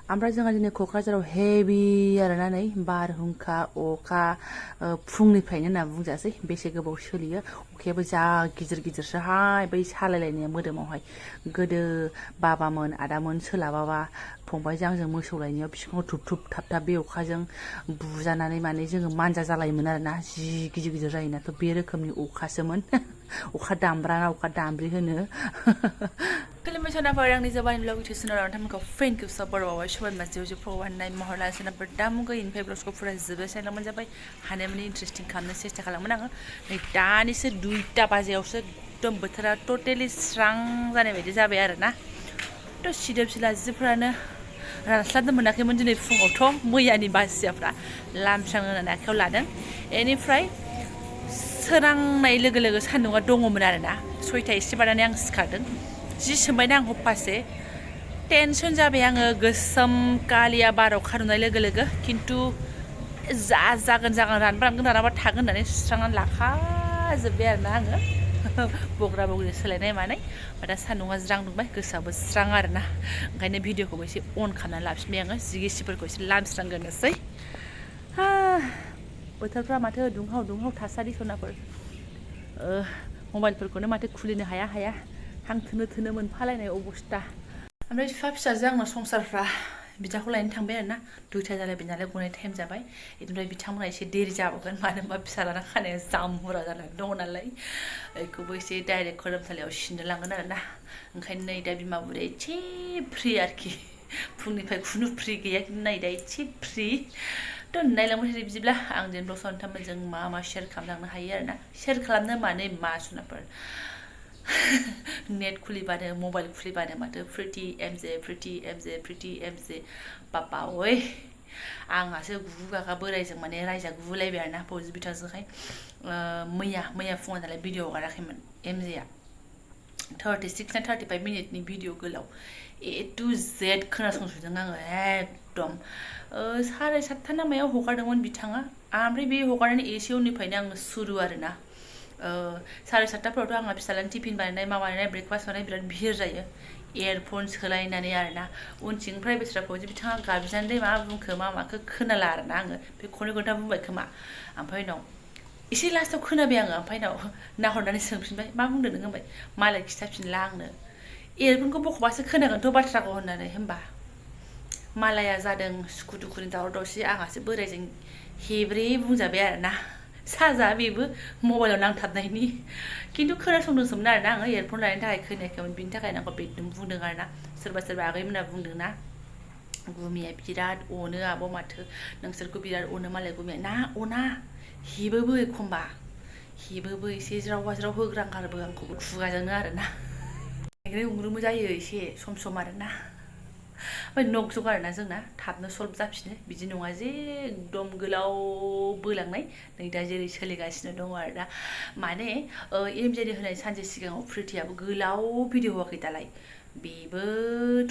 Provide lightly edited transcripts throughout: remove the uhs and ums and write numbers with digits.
ओमफ्राय जोंहा दिनै क'क्राझाराव हेभि आरोना नै बारहुंखा अखा फुंनिफ्रायनो होनना बुंजासै बेसे गोबाव सोलियो अखायाबो जा गिदिर गिदिरसोहाय बै सालायलायनाया मोदोमावहाय गोदो बाबामोन आदामोन सोलाबाबा फंबायजों आंजों मोसौ लायनायाव बिफाङाव थुब थुब थाब थाब बे अखाजों बुजानानै माने जोङो मानजा जालायोमोन आरोना जि गिदिर गिदिर जायोनाथ' बे रोखोमनि अखासोमोन अखा दामब्रा ना अखा दामब्रि होनो खुलुमबाय सोनाफोर आंनि जबानिब्लग इउटुब चेनेलाव नोंथांमोनखौ फिन खेबसे बरावबाय सबाय मासे जिउ फरायनाय महर लाना सोनाफोर दा मुगायनिफ्राय ब्लगखौ फुरा जोबोद सायलांबाय जाबाय हानायमानि इन्टारेस्टिं खालामनो सेस्था खालामोन आङो नै दानिसो 2टा बाजियावसो एकदम बोथोरा टटेलि स्रां जानाय बायदि जाबाय आरोना थ' सिदोब सिला जिफोरानो रानस्लाबनो मोनाखैमोन दिनै फुङावथ' मैयानि बासियाफ्रा लामस्रां होनानै आखायाव लादों बेनिफ्राय सोरांनाय लोगो लोगो सान्दुंआ दङमोन आरोना 6टा एसे बारनानै आं सिखारदों जि सोमबायना आं हप्पासे टेनसन जाबाय आङो गोसोम कालिया बाराव खारनाय लोगो लोगो खिन्थु जागोन रानबा थागोन होननानै सुस्रांनानै लाखाजोब्बाय आरोना आङो बग्रा बग्रि सोलायनाय मानाय दा सान्दुंआ ज्रां दुंबाय गोसोआबो स्रां आरोना ओंखायनो भिडिअखौबो एसे अन खालामनानै लाफिनबाय आङो जि गिसिफोरखौ एसे लामस्रांग्रोनोसै बोथोरफ्रा माथो दुंहाव थासारि सनाफोर मबाइलफोरखौनो माथो खुलिनो हाया हां थोनो मोनफालायनाय अबस्था ओमफ्राय बिफा फिसाजो आंना संसारफ्रा बिदाखौ लायनो थांबाय आरोना 2टा जालायबाय नालाय गनाय टाइम जाबाय बेनिफ्राय बिथांमोना एसे देरि जाबावगोन मानो होनबा फिसालाना खानाया जामुरा जानानै दङ नालाय बेखौबो एसे डाइरेक्ट खोरोमसालियाव सिननो लांगोन आरोना ओंखायनो नै दा बिमा बुरिया एसे फ्रि आरोखि फुंनिफ्राय खुनु फ्रि गैया नै दा एसे फ्रि थ' नायलांबाय थादो बिदिब्ला आंजों ब्लग नोंथांमोनजों मा शेयार खालामलांनो हायो आरोना शेयार खालामनो माने मा सुनाफोर नेट खुलिबानो मबाइल खुलिबानो माथो प्रिति एमजे बाबा ओइ आंहासो गुगु गागा बोरायजों माने रायजा गुलायबाय आरोना फौजि बिथांजोंहाय मैया फुङाव नालाय भिडिअ हगाराखैमोन एमजेआ 36 ना 35 मिनिटनि भिडिअ गोलाव A to Z खोनासंजोबदों आङो एकदम 7:30 ना मायाव हगारदोंमोन बिथाङा ओमफ्राय बे हगारनायनि एसे उननिफ्रायनो आङो सुरु आरोना 7:30फोरावथ' आंहा फिसालानि टिफिन बानायनाय मा बानायनाय ब्रेकफास्ट बानायनाय बिराद भिर जायो इयारफन सोलायनानै आरोना उनथिं प्राइभेट स्टाफखौ बिथाङा गाबज्रिनानै मा बुंखो मा माखो खोनाला आरोना आङो बे खननै खनथाम बुंबाय खोमा ओमफ्राय उनाव एसे लास्टाव खोनाबाय आङो ओमफ्राय उनाव नाहरनानै सोंफिनबाय मा बुंदों नों होनबाय मालाय खिथाफिनला आंनो इयारफनखौ बख'बासो खोनागोनथ' बाथ्राखौ होननानै होनबा मालाया जादों सुखु दुखुनि दावराव दावसि आंहासो बोरायजों हेब्रे बुंजाबाय आरोना साजा बेबो मबाइलाव नांथाबनायनि खिन्थु खोनासंदोंसोमोन आरोना आङो इयारफन लानायनि थाखाय खोनायाखैमोन बिनि थाखायनो आंखौ बेदम बुंदों आरोना सोरबा आगैमोना बुंदोंना गुमिया बिराद अनो आब' माथो नोंसोरखौ बिराद अनो मालाय गुमिया ना अना हेबोबो एखमबा हेबोबो एसे ज्राव ज्राव होग्रांगारबो आंखौबो खुगाजोंनो आरोना एग्रे उग्रुमो जायो एसे सम आरोना ओमफ्राय नक जक आरोना जोंना थाबनो सल्भ जाफिनो बिदि नङा जे एकदम गोलाव बोलांनाय नै दा जेरै सोलिगासिनो दङ आरोना माने एमजेनि होनाय सानसे सिगाङाव प्रिटियाबो गोलाव भिडिअ होआखै दालाय बेबो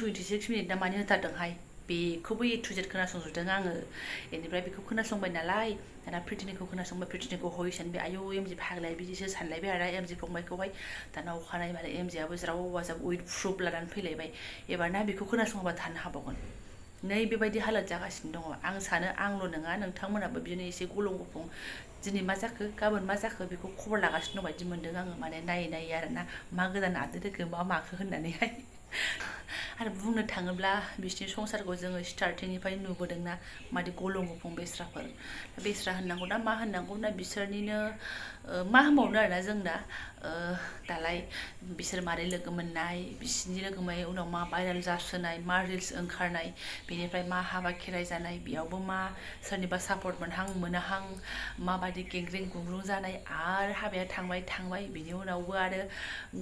26 मिनिट ना मानि होथारदोंहाय बेखौबो A to Z खोनासंजोबदों आङो बेनिफ्राय बेखौ खोनासंबाय नालाय दाना प्रिटिनिखौ खोनासंबाय प्रिटिनिखौ हय सानबाय आयौ एमजे फाग्लाया बिदिसो सानलायबाय आरोना एमजे फंबायखौहाय दाना अखानायै मालाय एमजेआबो ज्राव वाजाब उइथ प्रुफ लानानै फैलायबाय एबारना बेखौ खोनासङाबा थानो हाबावगोन नै बेबायदि हालत जागासिनो दङ आं सानो आंल' नङा नोंथांमोनाबो बिदिनो एसे गलं गफं दिनै मा जाखो गाबोन मा जाखो बेखौ खबर लागासिनो दं बायदि मोन्दों आङो माने नायै आरोना मा गोदान आपडेट होखो मा माखो होननानैहाय आरो बुंनो थाङोब्ला बिसोरनि संसारखौ जोङो स्टार्टिंनिफ्राय नुबोदोंना मादि गलं गफं बेस्रा होननांगौ ना मा होननांगौ ना बिसोरनिनो मा होनबावनो आरोना जोंना दालाय बिसोर मारै लोगो मोननाय बिसोरनि लोगो मोननाय उनाव मा भाइरेल जासोनाय मा रिल्स ओंखारनाय बेनिफ्राय मा हाबा खेराइ जानाय बेयावबो मा सोरनिबा सापर्ट मोनहां माबायदि गेंग्रें गुंग्रुं जानाय आरो हाबाया थांबाय बिनि उनावबो आरो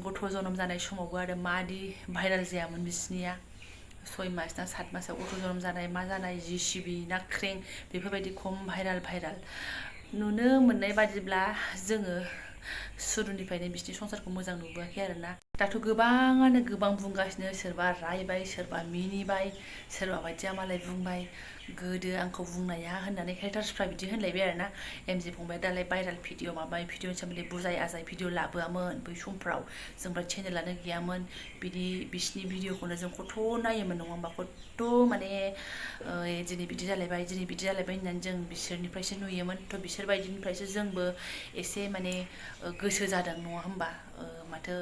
गथ' जोनोम जानाय समावबो आरो मादि भाइरेल जायामोन बिसनिया 6 मास ना 7 मासाव गथ' जोनोम जानाय मा जानाय जिसिबि ना क्रें बेफोरबायदि खम भाइरेल नुनो मोननाय बादिब्ला जोङो सुरुनिफ्रायनो बिसिनि संसारखौ मोजां नुबोआखै आरोना दाथ' गोबाङानो गोबां बुंगासिनो सोरबा रायबाय सोरबा मिनिबाय सोरबा बायदिया मालाय बुंबाय गोदो आंखौ बुंनाया होननानै हेटार्सफ्रा बिदि होनलायबाय आरोना एमजे फंबाया दालाय भाइराल भिडिअ माबाय भिडिअनि सोमोन्दै बुजाय आजाय भिडिअ लाबोआमोन बै समफ्राव जोंफ्रा चेनेलानो गैयामोन बिसिनि भिडिअखौनो जों खथ' नायोमोन नङा होमबा खथ' माने दिनै बिदि जालायबाय दिनै बिदि जालायबाय होननानै जों बिसोरनिफ्रायसो नुयोमोन थ' बिसोर बायदिनिफ्रायसो जोंबो एसे माने गोसो जादों नङा होमबा माथो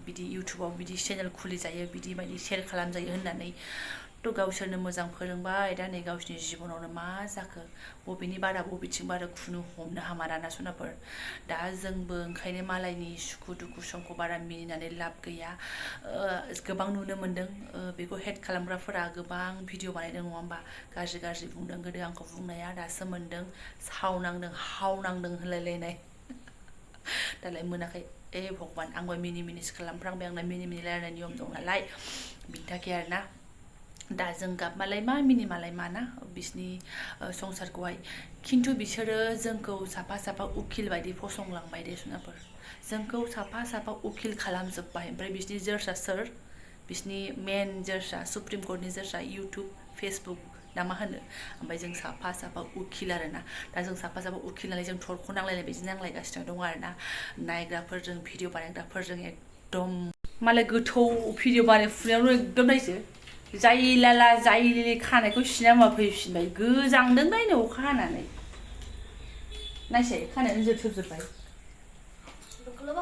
बिदि इउटुबाव बिदि चेनेल खुलिजायो बिदि बायदि सेयार खालामजायो होननानै थ' गावसोरनो मोजां फोरोंबाय दा नै गावसोरनि जिबनावनो मा जाखो बबेनि बारा बबेथिं बारा खुनु हमनो हामा दाना सनाफोर दा जोंबो ओंखायनो मालायनि सुखु दुखु समखौ बारा मिनिनानै लाब गैया गोबां नुनो मोन्दों बेखौ हेट खालामग्राफोरा गोबां भिडिअ बानायदों नङा होमबा गाज्रि बुंदों गोदो आंखौ बुंनाया दासो मोन्दों सावनांदों हावनांदों होनलायलायनाय दालाय मोनाखै भगबान आंबो मिनिसो खालामफ्रांबाय आंना मिनि रायलायनाय नियम दं नालाय बिनि थाखाय आरोना दा जों गाबमालाय मा मिनिमालाय मा ना बिसिनि संसारखौहाय खिन्थु बिसोरो जोंखौ साफा साफा उकिल बायदि फसंलांबाय दे सनाफोर जोंखौ साफा उकिल खालामजोब्बाय ओमफ्राय बिसिनि जर्सा सोर बिसिनि मेन जर्सा सुप्रिम कर्टनि जर्सा इउटुब फेसबुक ना मा होनो ओमफ्राय जों साफा उकिल आरोना दा जों साफा उकिल नालाय जों थरख' नांलायनाय बिदि नांलायगासिनो दं आरोना नायग्राफोरजों भिडिअ बानायग्राफोरजों एकदम मालाय गोथौ भिडिअ बानायफुनायावनो एकदम नायसो जायलाला जायलिलि खानायखौ सिना माबा फैफिनबाय गोजांदों नायनो अखा हानानै नायसै खानायानो जोबजोबबाय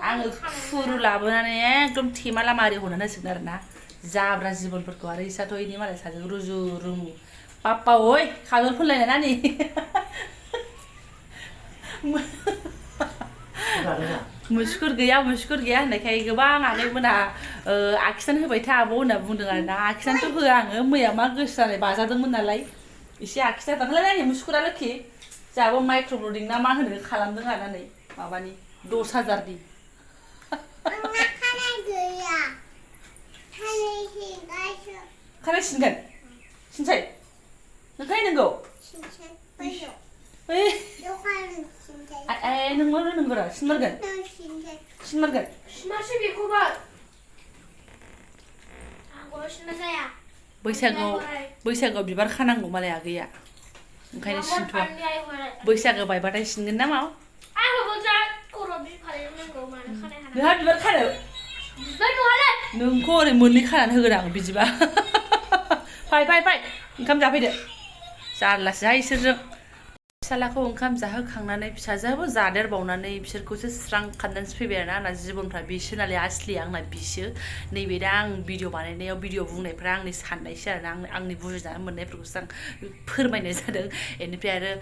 आङो खुरु लाबोनानै एकदम थेमाला मारि हरनानै होसिगोन आरोना जाब्रा जिबनफोरखौ आरो इसाथ' इनि मालाय साजों रुजु रुमु पाप्पा ओइ खाजल फुनलायनाय नानि मुसुखुर गैया होननायखाय गोबां आनैमोना आखिनान होबाय था आब' होनना बुंदों आरोना आखिनानथ' होआ आङो मैया मा गोसो जानाय बाजादोंमोन नालाय एसे आखिना दानलाय नायनो मुसुखुरा लोखि जोंहाबो माइक्र'ब्लडिं ना मा होनो खालामदों आरोना नै माबानि 10,000नि खानाय सिनगोन सिनसै नोंखाय नोंगौ नोंल' नोंगौ र' सिनमारगोन बैसागोआव बिबार खानांगौ मालाय आगैया ओंखायनो सिनथ'आ बैसागो बायबाथाय सिनगोन ना मा नोंहा बिबार खानो नोंखौ ओरै मोननै खानानै होगोन आं बिदिबा फै ओंखाम जाफैदो जारलासोहाय इसोरजों फिसालाखौ ओंखाम जाहोखांनानै फिसाजोआबो जादेरबावनानै बिसोरखौसो स्रां खालामनानैसो फैबाय आरोना आंना जिबनफ्रा बिसो नालाय आसलि आंना बिसो नैबे दा आं भिडिअ बानायनायाव भिडिअ बुंनायफ्रा आंनि साननायसो आरोना आंनि बुजिनानै मोननायफोरखौसो आं फोरमायनाय जादों बेनिफ्राय आरो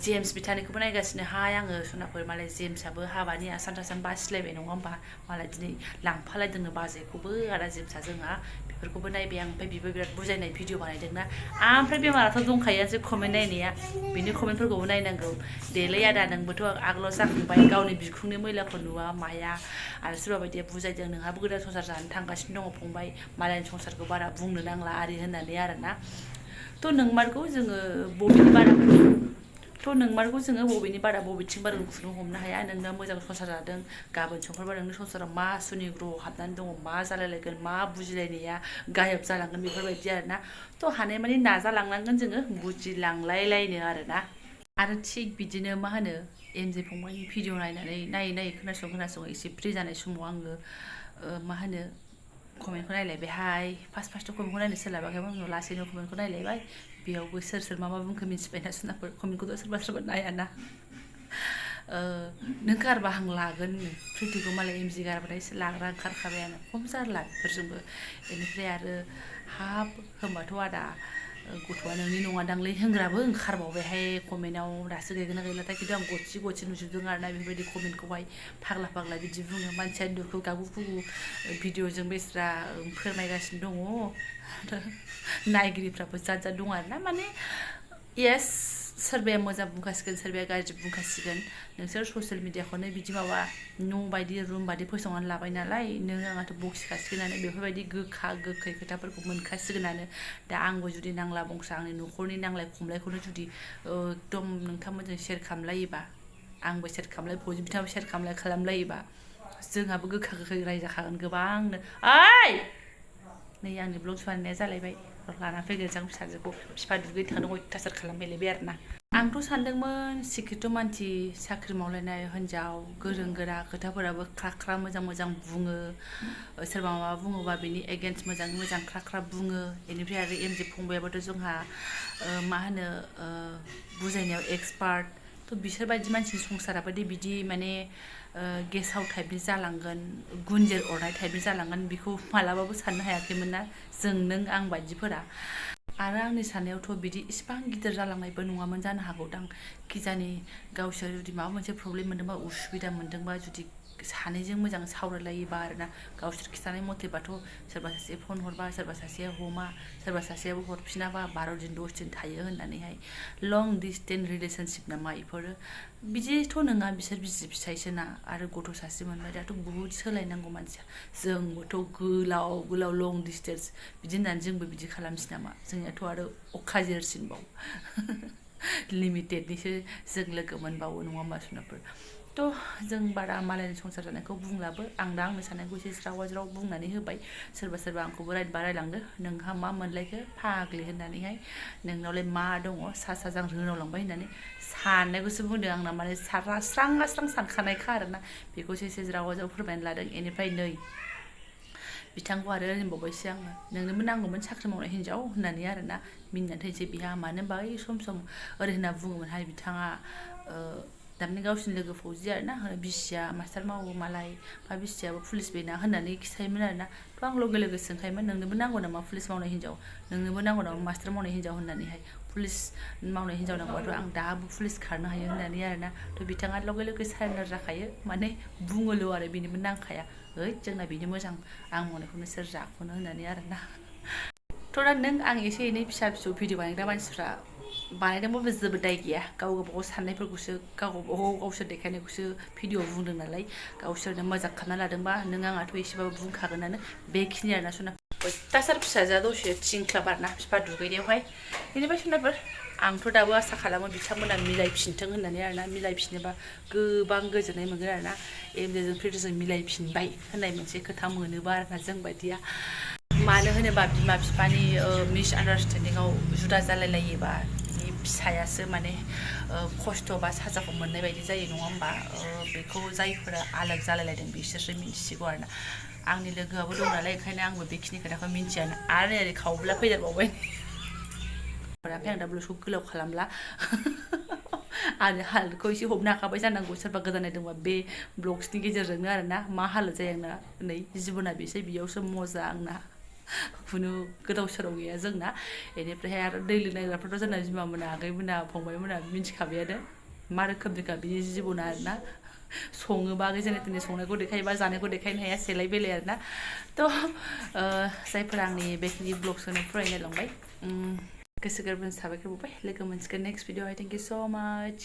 जेम्स बिथांनिखौबो नायगासिनोहाय आङो सनाफोर मालाय जेम्सआबो हाबानि आसान थासान बासिलायबाय नङा होमबा मालाय दिनै लांफालायदोंनो बाजैखौबो आदा जेम्सआ जोंहा बेफोरखौबो नायबाय आं ओमफ्राय बेबो बिराद बुजायनाय भिडिअ बानायदोंना ओमफ्राय बेमाराथ' दंखायोआनोसै कमेन्ट नायनाया बिनि कमेन्टफोरखौबो नायनांगौ देलै आदा नोंबोथ' आगोलाव जाखांबाय गावनि बिखुंनि मैलाखौ नुवा माया आरो सोरबा बायदिया बुजायदों नोंहाबो गोदान संसार जानो थांगासिनो दङ फंबाय मालायनि संसारखौ बारा बुंनो नांला आरि होननानै आरोना थ' नोंमारगौ जोङो बबेनि बारा बबेथिं बारा खुनु हमनो हाया नोंना मोजां संसार जादों गाबोन समफोरबा नोंनि संसाराव मा सुनि ग्रह हाबनानै दङ मा जालायलायगोन मा बुजिलायनाया गायब जालांगोन बेफोरबायदि आरोना थ' हानायमानि नाजालांनांगोन जोङो बुजिलांलायलायनो आरोना आरो थिग बिदिनो मा होनो एमजे फंबायनि भिडिअ नायै खोनासं एसे फ्रि जानाय समाव आङो मा होनो कमेन्टखौ नायलायबायहाय फार्स्टआव कमेन्टखौ नायनो सोलाबाखैमोन उनाव लासैनो कमेन्टखौ नायलायबाय बेयावबो सोर मा बुंखो मिन्थिबायना सोरनाफोर कमेन्टखौथ' सोरबा नायाना नों गारबा आं लागोन प्रितिखौ मालाय एमजि गारबाथाय लाग्रा ओंखारखाबायानो खम जारला बेफोरजोंबो बेनिफ्राय आरो हाब होमबाथ' आदा गथ'आ नोंनि नङादांलै होनग्राबो ओंखारबावबायहाय कमेन्टआव दासो गैगोना गैलाथाय खिन्थु आं गथि नुजोबदों आरोना बेफोरबायदि कमेन्टखौहाय फाग्ला बिदि बुङो मानसिया दुखु गाबु भिडिअजों बेस्रा फोरमायगासिनो दङ नायगिरिफ्राबो जात दङ आरोना माने येस सोरबाया मोजां बुंखासिगोन सोरबाया गाज्रि बुंखासिगोन नोंसोर ससियेल मिडियाखौनो बिदि माबा न' बायदि रुम बायदि फसंनानै लाबाय नालाय नों आंहाथ' बखिखासिगोनानो बेफोरबायदि गोखा गोखै खोथाफोरखौ मोनखासिगोनानो दा आंबो जुदि नांला बंसा आंनि न'खरनि नांलाय खमलायखौनो जुदि एकदम नोंथांमोनजों शेयार खालामलायोबा आंबो शेयार खालामलाय फौजि बिथाङाबो शेयार खालामलायोबा जोंहाबो गोखा गोखै रायजाखागोन गोबांनो ओइ नै आंनि ब्लग्स बानायनाया जालायबाय लाना फैगोन जों फिसाजोखौ बिफा दुगै थांनो अयथासार खालामफैलायबाय आरोना आंथ' सानदोंमोन सिकिथ' मानसि साख्रि मावलायनाय हिनजाव गोरों गोरा खोथाफोराबो ख्रा ख्रा मोजां मोजां बुङो सोरबा माबा बुङोबा बेनि एगेन्स्ट मोजाङै मोजां ख्रा ख्रा बुङो बेनिफ्राय आरो एमजे फंबायाबोथ' जोंहा मा होनो बुजायनायाव एक्सपार्ट थ' बिसोरबायदि मानसिनि संसाराबो दे बिदि माने गेसाव टाइपनि जालांगोन गुनजेर अरनाय टाइपनि जालांगोन बेखौ मालाबाबो साननो हायाखैमोन ना जों नों आं बायदिफोरा आरो आंनि साननायावथ' बिदि इसिबां गिदिर जालांनायबो नङामोन जानो हागौदां किजानि गावसोर जुदि माबा मोनसे प्रब्लेम मोन्दोंबा उसुबिदा मोन्दोंबा जुदि सानैजों मोजां सावरायलायोबा आरोना गावसोर खिथानाय मथेबाथ' सोरबा सासे फन हरबा सोरबा सासेया हमा सोरबा सासेयाबो हरफिनाबा 12 दिन 10 दिन थायो होननानैहाय लं डिस्टेन्स रिलेशनशिप नामा बेफोरो बिदिथ' नङा बिसोर बिसि फिसायसोना आरो गथ' सासे मोनबाय दाथ' बुहुद सोलायनांगौ मानसिया जोंबोथ' गोलाव गोलाव लं डिस्टेन्स बिदि होननानै जोंबो बिदि खालामसै नामा जोंनियाथ' आरो अखाजेरसिनबाव लिमिटेडनिसो जों लोगो मोनबावो नङा होमबा सुनाफोर थ' जों बारा मालायनि संसार जानायखौ बुंलाबो आं दा आंनि साननायखौ एसे ज्राव बुंनानै होबाय सोरबा सोरबा आंखौबो रायलांदो नोंहा मा मोनलायखो फाग्लि होननानैहाय नोंनावलाय मा दङ सा साज्रां रोनावलांबाय होननानै साननायखौसो बुंदों आंना माने स्रां सानखानायखा आरोना बेखौसो एसे ज्राव फोरमायनानै लादों बेनिफ्राय नै बिथांखौ आरो होनबावबायसो आङो नोंनोबो नांगौमोन साख्रि मावनाय हिनजाव होननानै आरोना मिनिनानै थैसै बिहा मानो होनबा सम सम ओरै होनना बुङोमोनहाय बिथाङा दामाने गावसिनि लोगो फौजि आरोना बिसिया मास्टार मावो मालाय बा बिसियाबो पुलिस बेना होननानै खिथायोमोन आरोना थ' आं लगे लोगो सोंखायोमोन नोंनोबो नांगौ नामा पुलिस मावनाय हिनजाव नोंनोबो नांगौ नामा मास्टार मावनाय हिनजाव होननानैहाय पुलिस मावनाय हिनजाव नांगौबाथ' आं दाबो पुलिस खारनो हायो होननानै आरोना थ' बिथाङा लगे लगे सारेन्डार जाखायो माने बुङोल' आरो बेनोबो नांखाया ओइ जोंना बेनो मोजां आं मावनायखौनो सोर जाख'नो होननानै आरोना थ' दा नों आं एसे एनै फिसा फिसौ भिडिअ बानायग्रा मानसिफ्रा बानायदोंबाबो जेबो दाय गैया गाव गावबागाव साननायफोरखौसो गावसोर देखायनायखौसो भिडिअ बुंदों नालाय गावसोरनो मजाक खालामना लादोंबा नों आंहाथ' एसेबाबो बुंखागोनानो बेखिनि आरोना सना अयथासार फिसाजोआ दसे थिंख्लाब आरोना बिफा दुगैनायावहाय बेनिफ्राय सनाफोर आंथ' दाबो आसा खालामो बिथांमोना मिलायफिनथों होननानै आरोना मिलायफिनोबा गोबां गोजोननाय मोनगोन आरोना एमजेजों प्रिटिजों मिलायफिनबाय होननाय मोनसे खोथा मोनोबा आरोना जों बायदिया मानो होनोबा बिमा बिफानि मिसआन्डारस्टेन्डिंआव जुदा जालायलायोबा फिसायासो माने खस्थ' बा साजाखौ मोननाय बायदि जायो नङा होमबा बेखौ जायफोरा आलाग जालायलायदों बिसोरसो मिन्थिसिगौ आरोना आंनि लोगोआबो दं नालाय ओंखायनो आंबो बेखिनि खोथाखौ मिन्थियानो आरो ओरै खावब्ला फैदेरबावबाय ओमफ्राय आं दा ब्लगखौ गोलाव खालामला आरो हालोदखौ एसे हमनो हाखाबाय जानांगौ सोरबा गोदान नायदोंबा बे ब्लग्सनि गेजेरजोंनो आरोना मा हालोद जायो आंना नै जिबना बेसै बेयावसो मजा आंना खुनु गोदाव सोराव गैया जोंना बेनिफ्रायहाय आरो दै लोंनायग्राफ्राथ' जोंना बिमामोना आगैमोना फंबायमोना मिन्थिखाबायानो मा रोखोमनिखा बिनि जिबना आरोना सङोबा जेने तेने संनायखौ देखायोबा जानायखौ देखायनो हाया सेलाय बेलाय आरोना थ' जायफोरा आंनि बेखिनि ब्लग्सखौनो फरायनायलांबाय गोसो गोरबोनि साबायखर बावबाय लोगो मोनसिगोन नेक्स्ट भिडिअ थेंक इउ स' माच